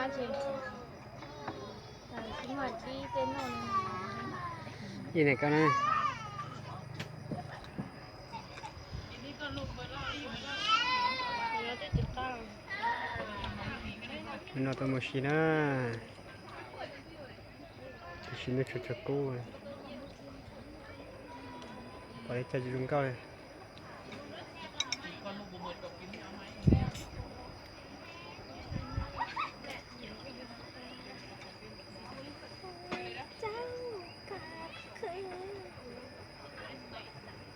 Ib ne koj na. No tau mus si na. Tam sim no tshuav tshav kub, pom li cas tsis zoo nkauj li.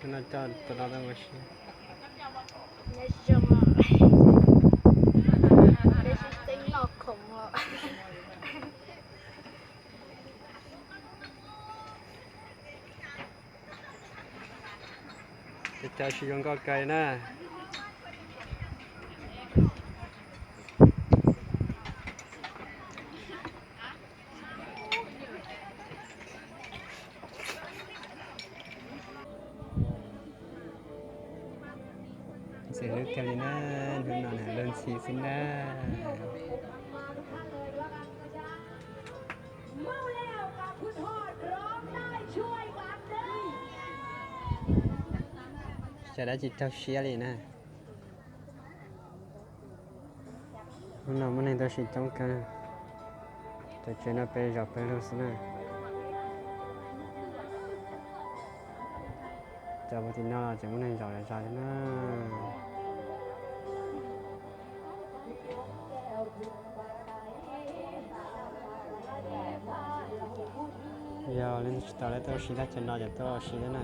Hnub no coj tus no tuaj mus si. Nyob zoo, nyob zoo, tseeb noj khoom os. Teb chaws tsis zoo nkauj kawg li na. Ntxim hlub kawg li na, hnub no nws luag ntxhi xwb na. Xyov dab tsi raug siab li na. Hnub no muaj neeg tuaj sim coob kawg, cov tsev no pes zaum pes lug xwb na. Cov puag tim no los tseem muaj neeg zaum zom zaws li na. Yog leej twg tsis tau tuaj ua si teb chaws no ces tuaj ua si thiab na.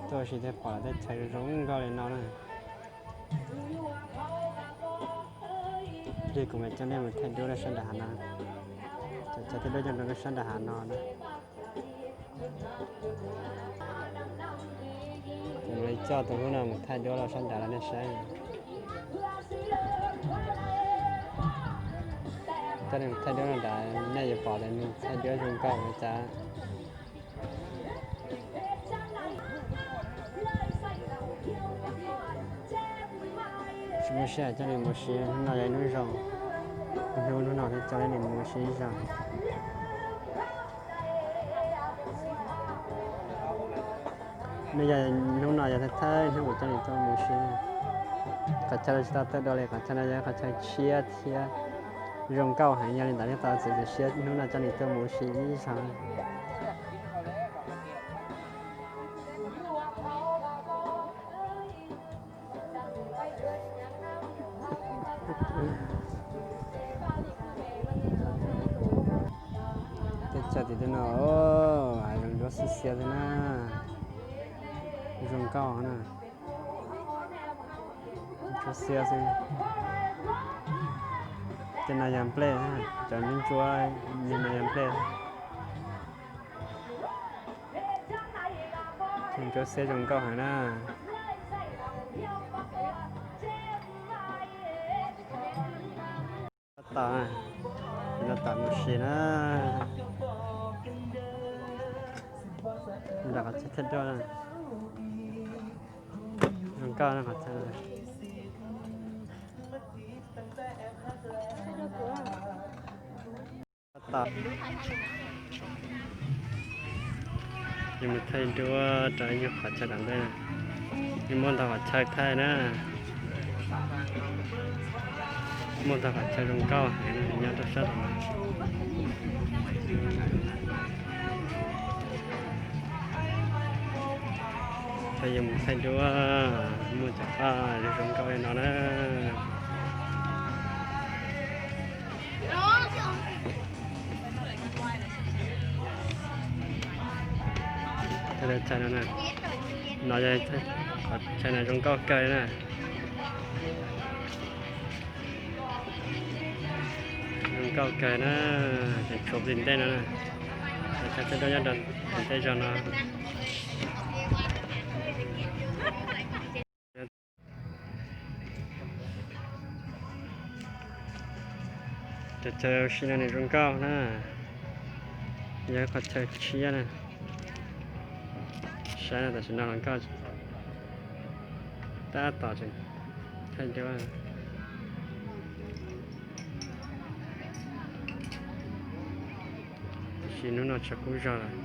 Tuaj ua si thiaj pom tej chaw zoo nkauj li no na. Lig kuv mam coj nej mus thaij duab rau sab nram hav no. Cov chaw thaij duab coj rau sab nram hav no na. Kuv mam li coj tus hlub no mus thaij duab rau sab nrad rau nej saib. Coj nej mus thaij duab rau nrad nej yuav pom tias nws thaij duab zoo nkauj li cas. Tsis muaj sij hawm coj nej mus si, hnub no yog ib hnub zoo, hnub hnub no thiaj coj nej mus si ib zaug. Nws yog hnub no yog thawj thawj hnub kuv coj nej tuaj mus si. Qhov chaw no tsis tau tawg dua li, qhov chaw no yog qhov chaw tshiab thiab zoo nkauj heev, yog li ntawd thiaj tau txiav txim siab hnub no coj nej tuaj mus si ib zaug. Teb chaws tim tej no hav zoov ntsuab xiab xiab xwb na, zoo nkauj na. Ntsuab xiab xwb. Tej no yog nplej, cov ntsuab ntsuab li no yog nplej. Ntsuab xiab zoo nkauj heev na. Tab tom, tab tom mus si na. Nram qhov chaw thaij duab, zoo nkauj qhov chaw. Tab tom, yuav mus thaij duab rau ib nyuag qhov chaw tom ntej. Yeej muaj ntau qhov chaw thaij na. Muaj ntau qhov chaw zoo nkauj heev nyob rau sab tom no. Peb yuav mus thaij duab, muaj cov paj zoo nkauj li no na. Thaij no, no yog qhov chaw no zoo nkauj kawg li na. Zoo nkauj kawg na, ces tshuav tim ntej no na. Cov chaw thaij duab nyob rau tim ntej zog no. Cov chaw ua si no nws zoo nkauj na, yog qhov chaw tshiab na. Saib no tam sim no los nkauj tab tom tseem thaij duab. Ces hnub no tshav kub zog lawm.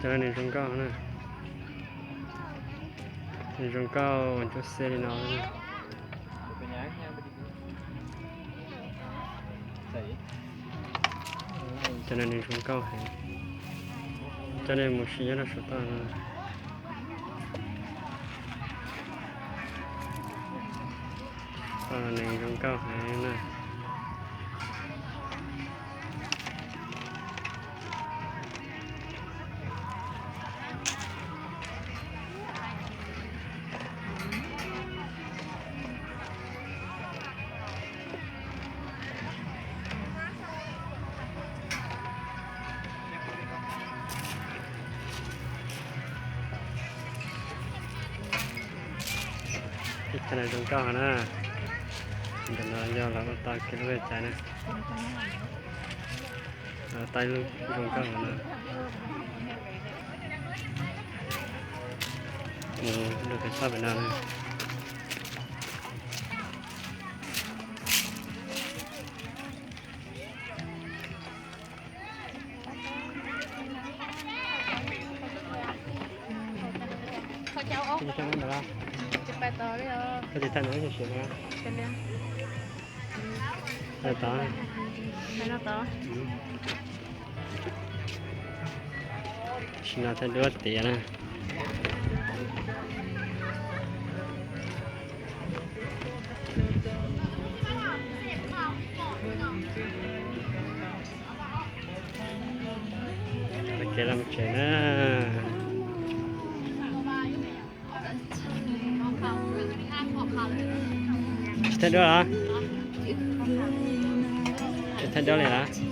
Cov no nws zoo nkauj na. Nws zoo nkauj ua ntsuab xiab li no. Cov no nws zoo nkauj heev. Coj nej mus saib nyob rau saum toj no. Toj no nws zoo nkauj heev na. Ib tag no zoo nkauj heev na. Ntawm no yog lawv ua tau kiag lub vij cai na. Lawv ua tau ib lub zoo nkauj heev na. Mus rau pem toj pem no na. Koj tsis thaij no ib tsham siav na. Thaij tod. Tam sim no thaij duab tiav na. Ua kev los mus tsev na. Tsis thaij duab los? Tsis thaij duab li los?